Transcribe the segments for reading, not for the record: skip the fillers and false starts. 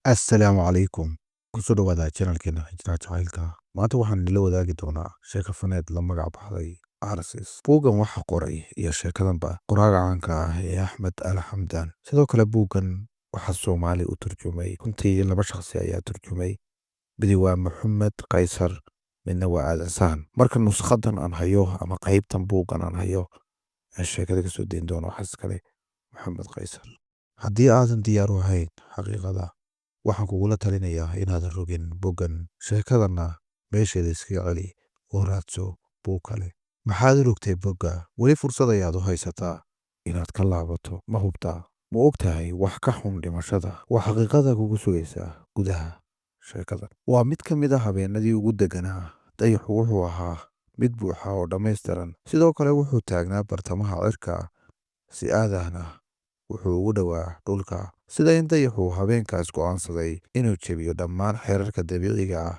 Assalaamu calaykum. Kusoo dhawaada channelkeena Hijra Jacaylka. Maanta waxaan nila wadaagi doonaa sheeko faneed la magac baxday Arsis. Buuggan waxa qoray iyo sheekadanba qoraaga caanka ah ee Axmed Al Xamdaan. Sidoo kale buuggan waxaa Soomaali u turjumay. Runtii laba shakhsi ayaa turjumay. Midi waa Maxamed Kaysar, midna waa Aadan Sahan. Marka nuskhadan aan hayo ama qaybtan buuggan aan hayo ee sheekada kasoo deyn doono waxaa iskale Maxamed Kaysar. Haddii aadan diyaar u ahayn xaqiiqada, waxaan kugula talinayaa inaadan rogin boggan, sheekadanna meesheeda iskaga celi oo raadso buug kale. Maxaad u rogtay bogga? Weli fursad ayaad u haysataa inaad ka laabato. Ma hubtaa? Ma og tahay wax ka xun dhimashada? Waa xaqiiqada kugu sugaysa gudaha sheekadan. Waa mid ka mid ah habeenadii ugu degganaa. Dayaxu wuxuu ahaa mid buuxa oo dhammaystiran. Sidoo kale wuxuu taagnaa bartamaha cirka, si aad ahna wuxuu ugu dhowaa dhulka. Sida in dayaxu habeenkaas go'aansaday inuu jebiyo dhammaan xeerarka dabiiciga ah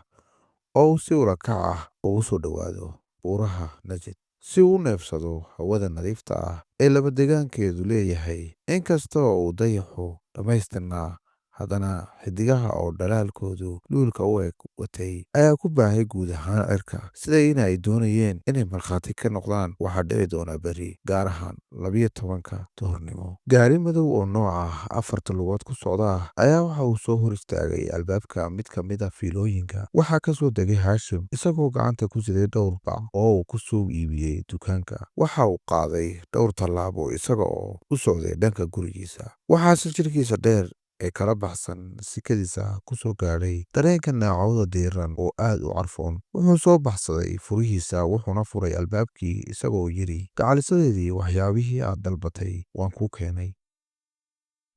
oo uu si ula kac ah ugu soo dhowaado buuraha Najd si uu u neefsado hawada nadiifta ah ee lamadegaankeedu leeyahay. Inkasta oo uu dayaxu dhammaystirnaa, haddana xiddigaha oo dhalaalkoodu luulka u eg watay ayaa ku baahay guud ahaan cirka, sida in ay doonayeen inay markhaati ka noqdaan waxa dhici doona berri, gaar ahaan 12-ka duhurnimo. Gaari madow oo nooca afarta lugood ku socda ah ayaa waxa uu soo hor istaagay albaabka mid ka mid ah fiilooyinka. Waxaa ka soo degay Haashim isagoo gacanta ku siday dhowr bac oo uu ku soo iibiyey dukaanka. Waxa uu qaaday dhowr tallaabo isaga oo u socday dhanka gurigiisa. Waxaase jirkiisa dheer ee kala baxsan sikadiisa ku soo gaadhay dareenka neecawda diiran oo aad u carfoon. Wuxuu soo baxsaday furihiisa, wuxuuna furay albaabkii isagoo yidhi, "Gacalisadeedii, waxyaabihii aad dalbatay waan kuu keenay."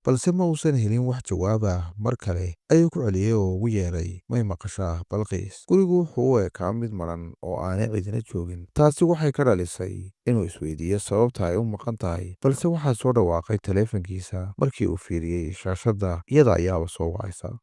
Balse ma uusan helin wax jawaab ah. Mar kale ayuu ku celiyey oo ugu yeeray, "May maqashaa, Balqiis?" Gurigu wuxuu u ekaa mid maran oo aanay cidina joogin. Taasi waxay ka dhalisay inuu isweydiiyo sababta ay u maqan tahay, balse waxaa soo dhawaaqay taleefankiisa. Markii uu fiiriyey shaashadda, iyada ayaaba soo wacaysa.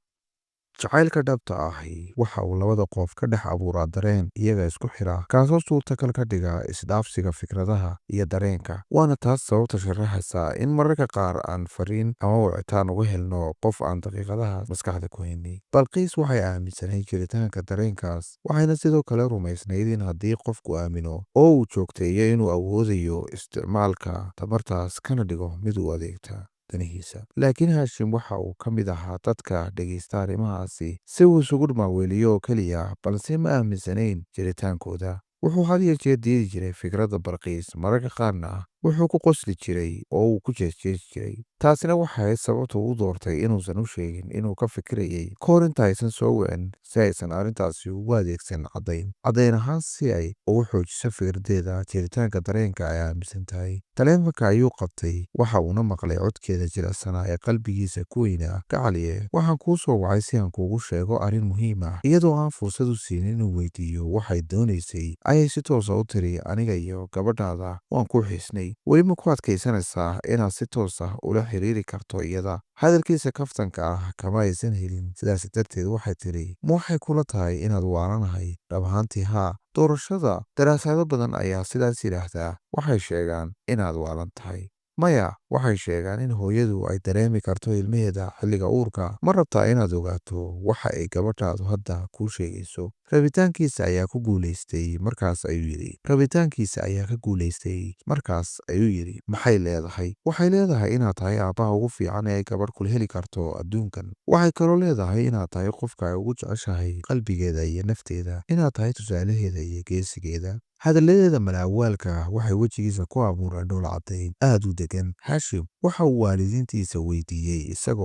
Jacaylka dhabta ahi waxa uu labada qof ka dhex abuuraa dareen iyaga isku xira, kaasoo suurtagal ka dhiga isdhaafsiga fikradaha iyo dareenka. Waana taas sababta sharaxaysa in mararka qaar aan fariin ama wicitaan uga helno qof aan daqiiqadaha maskaxda ku haynay. Balqiis waxay aaminsanayd jiritaanka dareenkaas, waxayna sidoo kale rumaysnayd in haddii qofku aamino oo uu joogteeyo, inuu awoodayo isticmaalka tamartaas kana dhigo mid u adeegta danihiisa. Laakiin Haashim waxa uu ka mid ahaa dadka dhegaysta arrimahaasi si uu isugu maaweeliyo oo keliya, balse ma aaminsanayn jiritaankooda. Wuxuu had iyo jeer diidi jiray fikradda Balqiis, mararka qaarna wuxuu ku qosli jiray oo uu ku jeesjeesi jiray. Taasina waxay ahayd sababta uu doortay inuusan u sheegin inuu ka fikirayay ka hor inta aysan soo wicin, si aysan arrintaasi ugu adeegsan caddayn ahaan si ay ugu xoojiso fikraddeeda jiritaanka dareenka ay aaminsan tahay. Taleefanka ayuu qabtay, waxa uuna maqlay codkeeda jilicsanaa ee qalbigiisa ku weynaa. "Gacaliye, waxaan kuu soo wacay si aan kuugu sheego arrin muhiim ah." Iyadoo aan fursad u siinin inuu weydiiyo waxay doonaysay ayay si toosa u tiri, "Aniga iyo gabadhaada waan ku xiisnay. Weli ma ku adkaysanaysaa inaad si toos ah ula xiriiri karto iyada?" Hadalkiisa kaftanka ah kama aysan helin, sidaas darteed waxay tiri, "Ma waxay kula tahay inaad waalanahay?" "Dhab ahaantii haa. Doorashada daraasado badan ayaa sidaas yidhaahdaa. Waxay sheegaan inaad waalan tahay." "Maya, waxay sheegaan in hooyadu ay dareemi karto ilmaheeda xilliga uurka. Ma rabtaa inaad ogaato waxa ay gabadhaadu hadda kuu sheegayso?" "Rabitaankiisa ayaa ku guulaystay," markaas ayuu yidhi. "Rabitaankiisa ayaa ka guulaystay," markaas ayuu yidhi. "Maxay leedahay?" "Waxay leedahay inaad tahay aabbaha ugu fiican ee ay gabadh kula heli karto adduunkan. Waxay kaloo leedahay inaad tahay qofka ay ugu jeceshahay qalbigeeda iyo nafteeda, inaad tahay tusaalaheeda iyo geesigeeda." Hadalladeeda malaawaalka ah waxay wejigiisa ku abuureen dhoola caddayn aad u degan. Haashim waxa uu waalidiintiisa weydiiyey isaga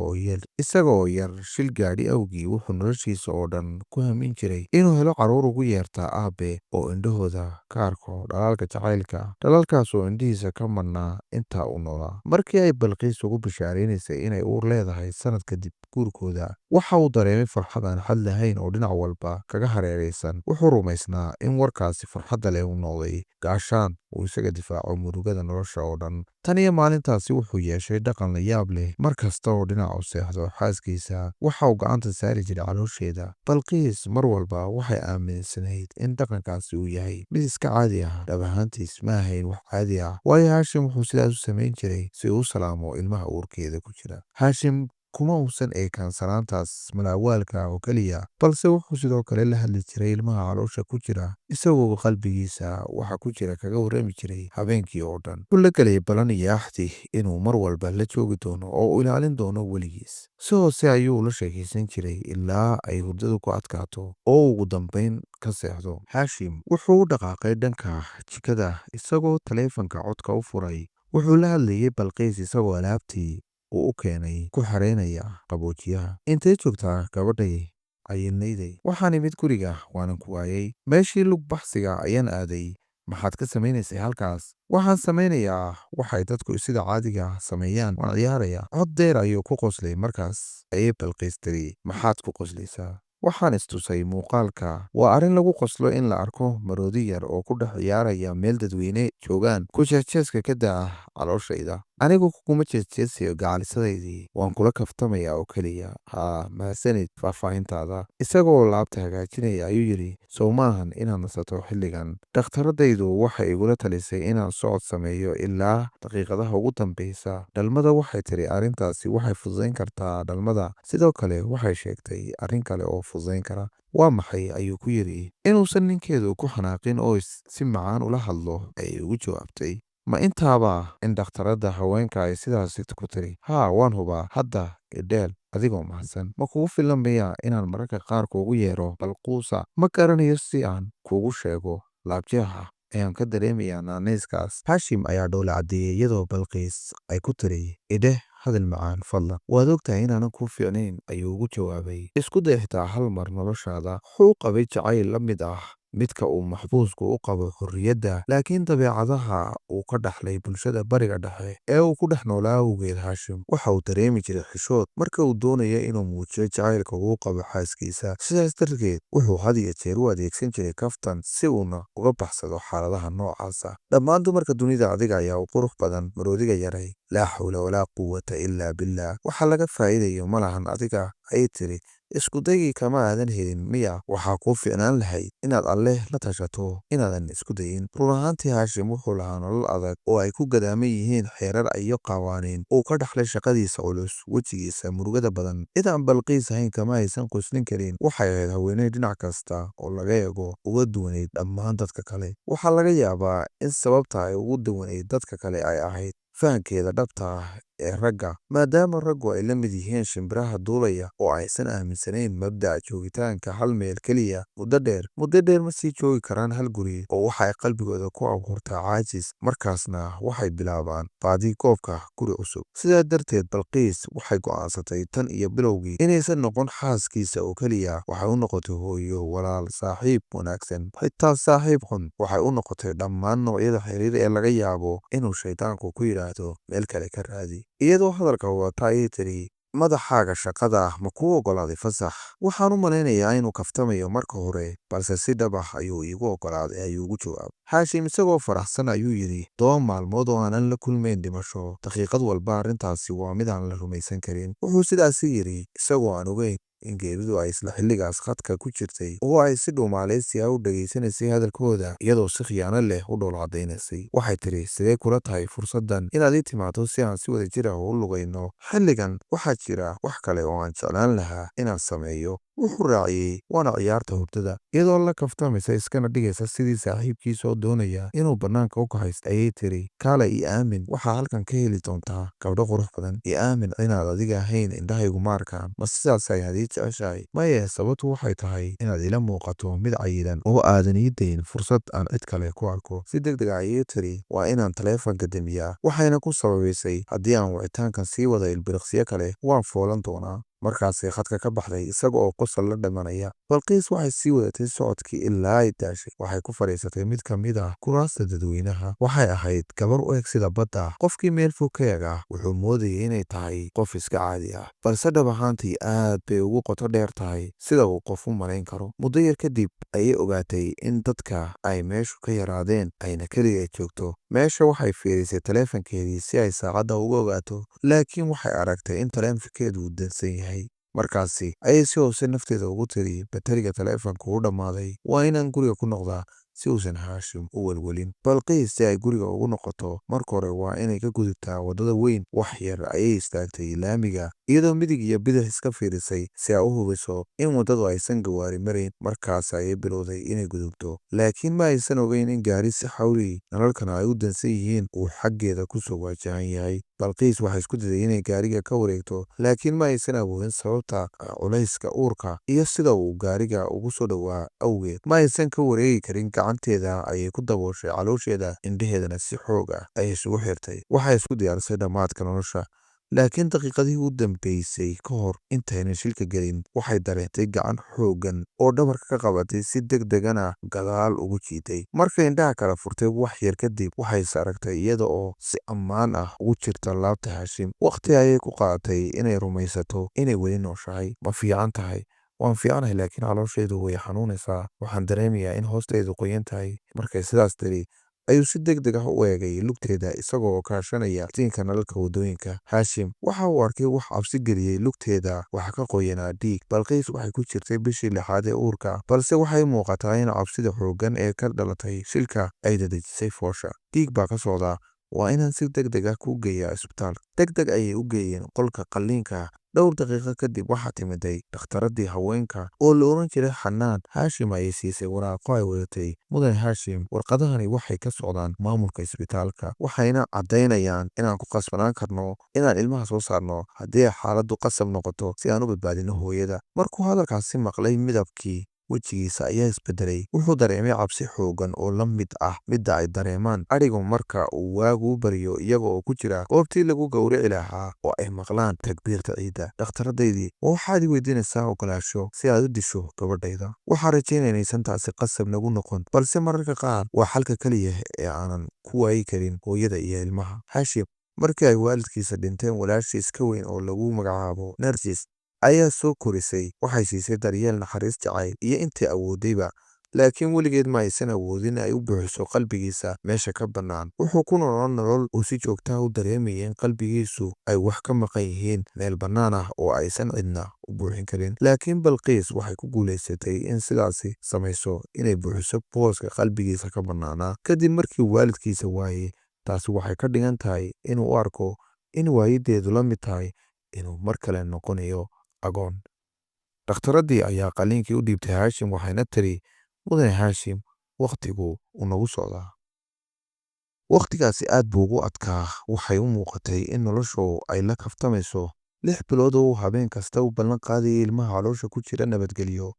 oo yar shil gaadhi awgii. Wuxuu noloshiisa oo dhan ku hamin jiray inuu helo carruur ugu yeerta aabe oo indhahooda ka arko dhalaalka jacaylka, dhalaalkaas oo indhihiisa ka madhnaa inta uu noolaa. Markii ay Balqiis ugu bishaaraynaysay inay uur leedahay sanad kadib guurkooda, waxa uu dareemay farxad aan xad lahayn oo dhinac walba kaga hareeraysan. Wuxuu rumaysnaa in warkaasi farxadda leh uu noqday gaashaan uu isaga difaaco murugada nolosha oo dhan. Tan iyo maalintaasi wuxuu yeeshay dhaqan la yaab leh. Mar kasta oo dhinac u seexdo xaaskiisa, waxa uu gacanta saari jiray caloosheeda. Balqiis mar walba waxay aaminsanayd in dhaqankaasi uu yahay mid iska caadi ah. Dhab ahaantiis ma ahayn wax caadi ah, waayo Haashim wuxuu sidaas u samayn jiray si uu u salaamo ilmaha uurkeeda ku jira. Haashim Kuma uusan ekaan salaantaas malaawaalka oo keliya, balse wuxuu sidoo kale la hadli jiray ilmaha caloosha ku jira, isagoo qalbigiisa waxa ku jira kaga warrami jiray habeenkii oo dhan. Wuxuu la gelay balan iyo axdi inuu mar walba la joogi doono oo uu ilaalin doono weligiis. Si hoose ayuu ula sheekaysan jiray ilaa ay hurdadu ku adkaato oo ugu dambayn ka seexdo. Haashim wuxuu u dhaqaaqay dhanka jikada isagoo taleefanka codka u furay. Wuxuu la hadlayay Balqiis isagoo alaabtii uu u keenay ku xareynaya qaboojiyaha. "Intee joogtaa, gabadhay cayilnayday? Waxaan imid guriga, waanan ku waayay. Meeshii lug baxsiga ayaan aaday. Maxaad ka samaynaysay halkaas?" "Waxaan samaynayaa waxay dadku sida caadiga ah sameeyaan, waan ciyaarayaa." Cod dheer ayuu ku qoslay. Markaas ayay Balqiis tiri, "Maxaad ku qoslaysaa?" "Waxaan istusay muuqaalka. Waa arrin lagu qoslo in la arko maroodi yar oo ku dhex ciyaaraya meel dadweyne joogaan. Ku jeesjeeska ka daa calooshayda." "Anigu kuguma jeesjeesayo, gacalisadaydii, waan kula kaftamayaa oo keliya." "Haa, mahadsanid faahfaahintaada." Isagoo laabta hagaajinaya ayuu yidhi, "Sow maahan inaad nasato xilligan? Dhakhtaradaydu waxay igula talisay inaan socod sameeyo ilaa daqiiqadaha ugu dambeysa dhalmada. Waxay tiri arrintaasi waxay fududayn kartaa dhalmada. Sidoo kale waxay sheegtay arrin kale oo fududayn kara." "Waa maxay?" ayuu ku yidhi. "Inuusan ninkeedu ku xanaaqin oo si macaan ula hadlo," ayay ugu jawaabtay. "Ma intaaba in dhakhtaradda haweenka ay sidaasi ku tiri?" "Haa, waan hubaa. Hadda idheel adigoo mahadsan. Ma kugu filan miyaa inaan mararka qaar kuugu yeero Balquusa? Ma garanayo si aan kuugu sheego, laabjeexa ayaan ka dareemayaa naanayskaas." Haashim ayaa dhoola caddeeyey iyadoo Balqiis ay ku tiri, "Idheh hadal macaan fadlan." "Waad ogtahay inaanan kuu fiicnayn," ayuu ugu jawaabay. "Isku day xitaa hal mar noloshaada." Wuxuu u qabay jacayl la mid ah midka uu maxbuusku u qabo xorriyadda, laakiin dabeecadaha uu ka dhaxlay bulshada Bariga Dhexe ee uu ku dhex noolaa awgeed, Haashim waxa uu dareemi jiray xishood marka uu doonayo inuu muujiyo jacaylka uu u qabo xaaskiisa. Sidaas darteed wuxuu had iyo jeer u adeegsan jiray kaftan si uuna uga baxsado xaaladaha noocaasa. "Dhammaan dumarka dunida adiga ayaa u qurux badan, maroodiga yaray." "Laa xawla walaa quwata illaa billah, waxa laga faa'iidayo ma lahan adiga," ayay tiri. "Isku daygii kama aadan helin miya? Waxaa kuu fiicnaan lahayd inaad Alleh la tashato inaadan isku dayin." Run ahaantii Haashim wuxuu lahaa nolol adag oo ay ku gadaaman yihiin xeerar iyo qawaaniin uu ka dhaxlay shaqadiisa culus. Wejigiisa murugada badan cid aan Balqiis ahayn kama aysan qoslin karin. Waxay ahayd haweeney dhinac kasta oo laga eego uga duwanayd dhammaan dadka kale. Waxaa laga yaabaa in sababta ay ugu duwanayd dadka kale ay ahayd fahankeeda dhabta ah ee ragga, maadaama raggu ay la mid yihiin shimbiraha duulaya oo aysan aaminsanayn mabda'a joogitaanka hal meel keliya muddo dheer. Muddo dheer ma sii joogi karaan hal guri oo waxa ay qalbigooda ku abuurtaa caajis, markaasna waxay bilaabaan baadi goobka guri cusub. Sidaa darteed Balqiis waxay go'aansatay tan iyo bilowgii inaysan noqon xaaskiisa oo keliya. Waxay u noqotay hooyo, walaal, saaxiib wanaagsan, xitaa saaxiib xun. Waxay u noqotay dhammaan noocyada xiriir ee laga yaabo inuu shaydaanku ku yidhaahdo meel kale ka raadi. Iyadoo hadalka wadata ayay tiri, "Madaxaaga shaqada ma kuu ogolaaday fasax?" "Waxaan u malaynayaa inuu kaftamayo marka hore, balse si dhab ah ayuu iigu ogolaaday," ayuu ugu jawaabay. Haashim isagoo faraxsan ayuu yidhi, 7 maalmood oo aanan la kulmayn dhimasho daqiiqad walba, arrintaasi waa mid aan la rumaysan karin." Wuxuu sidaasi yidhi isagoo aan ogeyn in geeridu ay isla xilligaas khadka ku jirtay oo ay si dhuumaaleysi ah u dhegaysanaysay hadalkooda, iyadoo si khiyaano leh u dhool caddaynaysay. Waxay tiri, "Sidee kula tahay fursaddan inaad ii timaado si aan si wadajir ah u lugayno xilligan? Waxaa jira wax kale oo aan jeclaan lahaa inaan sameeyo," wuxuu raaciyey, "waana ciyaarta hurdada." Iyadoo la kaftamaysa iskana dhigaysa sidii saaxiibkiis oo doonaya inuu bannaanka u kaxaysto ayay tiri, "Kaale, ii aamin, waxaa halkan ka heli doontaa gabdho qurux badan. Ii aamin, inaad adiga ahayn indhahaygu ma arkaan. Ma sidaas ayaad ii jeceshahay?" "Maye, sababtu waxay tahay inaad ila muuqato mid cayilan oo aadan ii dayn fursad aan cid kale ku arko." Si deg deg ah ayay tiri, "Waa inaan taleefanka damiyaa," waxayna ku sababaysay, "Haddii aan wicitaankan sii wada ilbiriqsiyo kale waan foolan doonaa." Markaasay khadka ka baxday isaga oo qosol la dhimanaya. Balqiis waxay sii wadatay socodkii ilaa ay daashay. Waxay ku fadhiisatay mid ka mid ah kuraasta dadweynaha. Waxay ahayd gabar u eg sida badda. Qofkii meel fog ka eega wuxuu moodayay inay tahay qof iska caadi ah, balse dhab ahaantii aad bay ugu qoto dheer tahay sida uu qof u malayn karo. Muddo yar kadib ayay ogaatay in dadka ay meeshu ka yaraadeen ayna keligeed joogto meesha. Waxay fiirisay taleefankeedii si ay saacadda uga ogaato, laakiin waxay aragtay in taleefankeedu uu dansan yahay. Markaasi ayay si hoose nafteeda ugu tiri, "Bateriga taleefanku u dhammaaday, waa inaan guriga ku noqdaa." si uusan Haashim u welwelin. Balqiis si ay guriga ugu noqoto, marka hore waa inay ka gudubtaa waddada weyn. Wax yar ayay istaagtay laamiga, iyadoo midig iyo bidix iska fiirisay si ay u hubiso in waddadu aysan gawaari marayn. Markaas ayay bilowday inay gudubto, laakiin ma aysan ogeyn in gaari si xawli, nalalkana ay u dansan yihiin, uu xaggeeda ku soo waajahan yahay. Balqiis waxay isku dayday inay gaariga ka wareegto, laakiin ma aysan awoodin sababta culayska uurka iyo sida uu gaariga ugu soo dhowaa awgeed. Ma aysan ka wareegi karin. Gacanteeda ayay ku dabooshay caloosheeda, indhaheedana si xoog ah ayay isugu xirtay. Waxay isku diyaarisay dhammaadka nolosha. Laakiin daqiiqadihii u dambeysay ka hor intaynan shilka gelin, waxay dareentay gacan xooggan oo dhabarka ka qabatay, si deg degana gadaal ugu jiiday. Markay indhaha kala furtay wax yar kadib, waxay is aragtay iyada oo si ammaan ah ugu jirta laabta Haashim. Waqti ayay ku qaadatay inay rumaysato inay weli nooshahay. Ma fiican tahay? Waan fiicanahay, laakiin calooshaydu way xanuunaysaa. Waxaan dareemayaa in hoostaydu qoyan tahay. Markay sidaas tiri ayuu si deg deg ah u eegay lugteeda, isagoo kaashanaya iftiinka nalalka waddooyinka. Haashim waxa uu arkay wax cabsi geliyey. Lugteeda waxa ka qoyanaa dhiig. Balqiis waxay ku jirtay bishii lixaad ee uurka, balse waxay muuqataa in cabsida xooggan ee ka dhalatay shilka ay dadejisay foosha. Dhiig baa ka socdaa, waa inaan si deg deg ah kuu geeyaa isbitaalka. Deg deg ayay u geeyeen qolka qalliinka. Dhowr daqiiqo kadib waxaa timiday dhakhtaradii haweenka oo la oran jiray Xanaan. Haashim ayay siisay waraaqo ay wadatay. Mudane Haashim, warqadahani waxay ka socdaan maamulka isbitaalka, waxayna caddaynayaan inaan ku qasbanaan karno inaan ilmaha soo saarno haddii ay xaaladdu qasab noqoto, si aan u badbaadino hooyada. Markuu hadalkaasi maqlay, midabkii wejigiisa ayaa isbedelay. Wuxuu dareemay cabsi xooggan oo la mid ah midda ay dareemaan adhigu marka uu waagu u baryo, iyaga oo ku jira goobtii lagu gowrici lahaa oo ay maqlaan takbiirta ciidda. Dhakhtaradaydii, ma waxaad i weydiinaysaa ogolaasho si aad u disho gabadhayda? Waxaan rajaynaya inaysan taasi qasab nagu noqon, balse mararka qaar waa xalka keliya ee aanan ku waayi karin hooyada iyo ilmaha. Haashim markii ay waalidkiisa dhinteen, walaashiis ka weyn oo lagu magacaabo Narjis ayaa soo korisay. Waxay siisay daryeel, naxariis, jacayl iyo intii awoodayba, laakiin weligeed ma aysan awoodin ay u buuxiso qalbigiisa meesha ka bannaan. Wuxuu ku noolaa nolol uu si joogtaha u dareemayay in qalbigiisu ay wax ka maqan yihiin, meel bannaan ah oo aysan cidna u buuxin karin. Laakiin Balqiis waxay ku guulaysatay in sidaasi samayso, inay buuxiso booska qalbigiisa ka bannaanaa kadib markii waalidkiisa waayey. Taasi waxay ka dhigan tahay inuu u arko in waayideedu la mid tahay inuu mar kale noqonayo agoon. Dhakhtaradii ayaa qalliinkii u dhiibtay Haashim, waxayna tiri, Mudane Haashim, wakhtigu uu nagu socdaa. Wakhtigaasi aad buu ugu adkaa. Waxay u muuqatay in noloshu ay la kaftamayso. 6 bilood oo uu habeen kasta u ballan qaadayay ilmaha caloosha ku jira nabadgelyo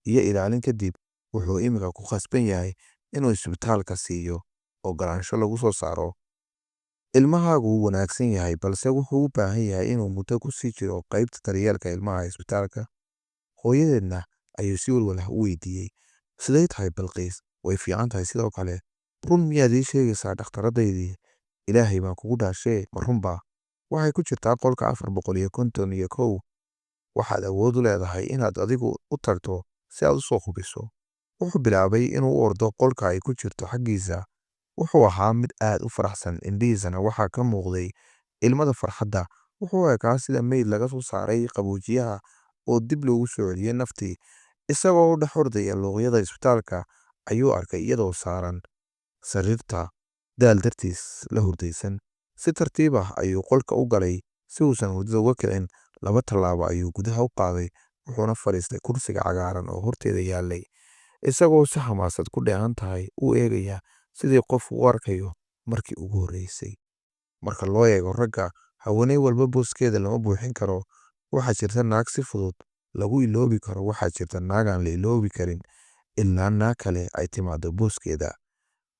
iyo ilaalin kadib, wuxuu iminka ku khasban yahay inuu isbitaalka siiyo ogolaansho lagu soo saaro. Ilmahaagu wuu wanaagsan yahay, balse wuxuu u baahan yahay inuu muddo ku sii jiro qaybta daryeelka ilmaha isbitaalka. Hooyadeedna ayuu si walwal ah u weydiiyey, Sidee tahay Balqiis? Way fiican tahay sidoo kale. Run miyaad ii sheegaysaa, dhakhtaradaydii? Ilaahay baan kugu dhaashee, ma runbaa? Waxay ku jirtaa qolka 451. Waxaad awood u leedahay inaad adigu u tagto si aad u soo hubiso. Wuxuu bilaabay inuu u ordo qolka ay ku jirto xaggiisa. Wuxuu ahaa mid aad u faraxsan, indhihiisana waxaa ka muuqday ilmada farxadda. Wuxuu ekaa sida meyd laga soo saaray qaboojiyaha oo dib loogu soo celiyey naftii. Isagoo u dhex ordaya luuqyada isbitaalka ayuu arkay iyadoo saaran sariirta, daal dartiis la hurdaysan. Si tartiib ah ayuu qolka u galay si uusan hurdada uga kicin. Laba tallaabo ayuu gudaha u qaaday, wuxuuna fadhiistay kursiga cagaaran oo horteeda yaalay, isagoo si xamaasad ku dheehan tahay u eegaya sidii qof u arkayo markii ugu horreysay. Marka loo eego ragga, haweeney walba booskeeda lama buuxin karo. Waxaa jirta naag si fudud lagu iloobi karo, waxaa jirta naag aan la iloobi karin ilaa naag kale ay timaado booskeeda.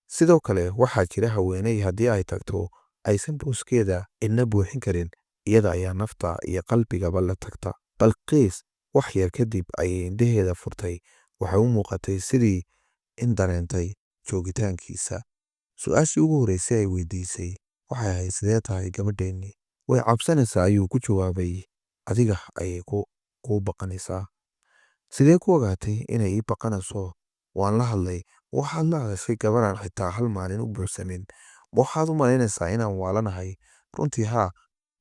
Sidoo kale waxaa jira haweeney haddii ay tagto aysan booskeeda cidna buuxin karin, iyada ayaa nafta iyo qalbigaba la tagta. Balqiis wax yar kadib ayay indhaheeda furtay. Waxay u muuqatay sidii in dareentay joogitaankiisa. Su-aashii ugu horreysay ay weydiisay waxay ahayd, Sidee tahay gabadheennii? Way cabsanaysaa, ayuu ku jawaabay. Adiga ayay kuu baqanaysaa. Sidee ku ogaatay inay ii baqanayso? Waan la hadlay. Waxaad la hadashay gabaraan xitaa hal maalin u buuxsamin? Ma waxaad u malaynaysaa inaan waalanahay? Runtii haa,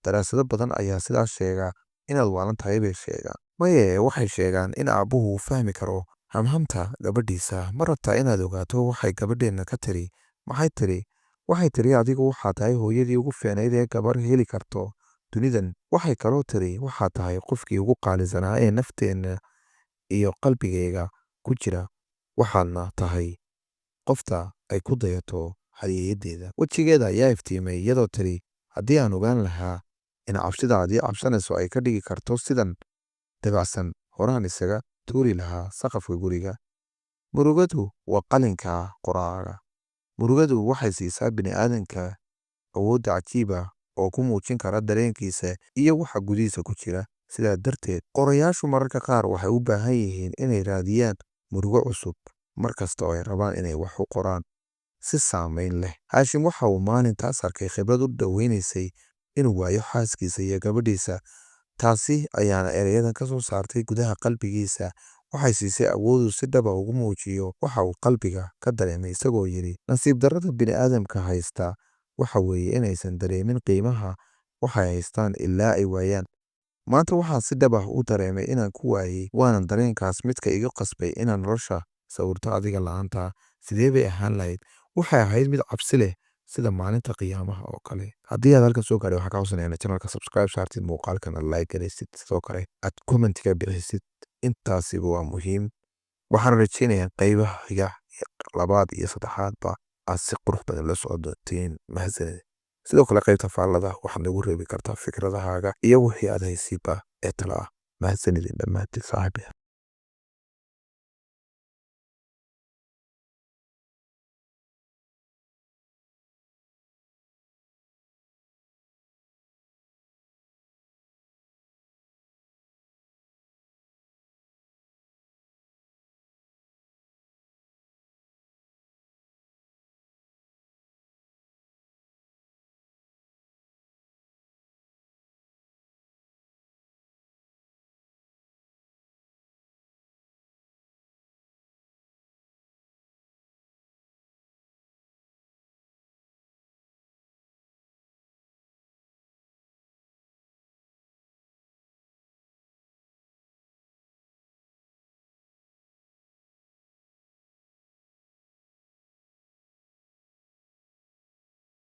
daraasado badan ayaa sidaas sheega. Inaad waalan tahay bay sheegaan. Maye, waxay sheegaan in aabbuhu fahmi karo Hamhamta gabadhiisa. Ma rabtaa inaad ogaato waxay gabadheenna ka tiri? Maxay tiri? Waxay tiri, adigu waxaa tahay hooyadii ugu fiicnayd ee gabar heli karto dunidan. Waxay kaloo tiri, waxaa tahay qofkii ugu qaalisanaa ee nafteenna iyo qalbigayga ku jira, waxaadna tahay qofta ay ku dayato halyeeyadeeda. Wejigeeda ayaa iftiimay iyadoo tiri, haddii aan ogaan lahaa in cabsida aad ii cabsanayso ay ka dhigi karto sidan dabacsan, horaan isaga tuuri lahaa saqafka guriga. Murugadu waa qalinka qoraaga. Murugadu waxay siisaa bini'aadanka awoodda cajiib ah oo ku muujin kara dareenkiisa iyo waxa gudihiisa ku jira. Sidaa darteed, qorayaashu mararka qaar waxay u baahan yihiin inay raadiyaan murugo cusub mar kasta oo ay rabaan inay wax u qoraan si saamayn leh. Haashim waxa uu maalintaas arkay khibrad u dhoweynaysay inuu waayo xaaskiisa iyo gabadhiisa, taasi ayaana ereyadan ka soo saartay gudaha qalbigiisa. Waxay siisay awood uu si dhab ah ugu muujiyo waxa uu qalbiga ka dareemay, isagoo yidhi, nasiib darrada bini'aadamka haysta waxa weeye inaysan dareemin qiimaha waxay haystaan ilaa ay waayaan. Maanta waxaan si dhab ah u dareemay inaan ku waayay, waanan dareenkaas midka iga qasbay inaan nolosha sawirto adiga la'aanta. Sidee bay ahaan lahayd? Waxay ahayd mid cabsi leh sida maalinta qiyaamaha oo kale. Haddii aad halkan soo gaadhay, waxaan ka codsanaya inaad channelka subscribe saartid, muuqaalkana like garaysid, sidoo kale aad commentiga bixisid. Intaasiba waa muhiim. Waxaan rajeynayaa qaybaha xiga, labaad iyo saddexaadba, aad si qurux badan la socon doontiin. Mahadsanid. Sidoo kale qaybta faallada waxaad nagu reebi kartaa fikradahaaga iyo wixii aad haysiiba ee tala ah. Mahadsanidin dhammaantiin, saaxiibaya.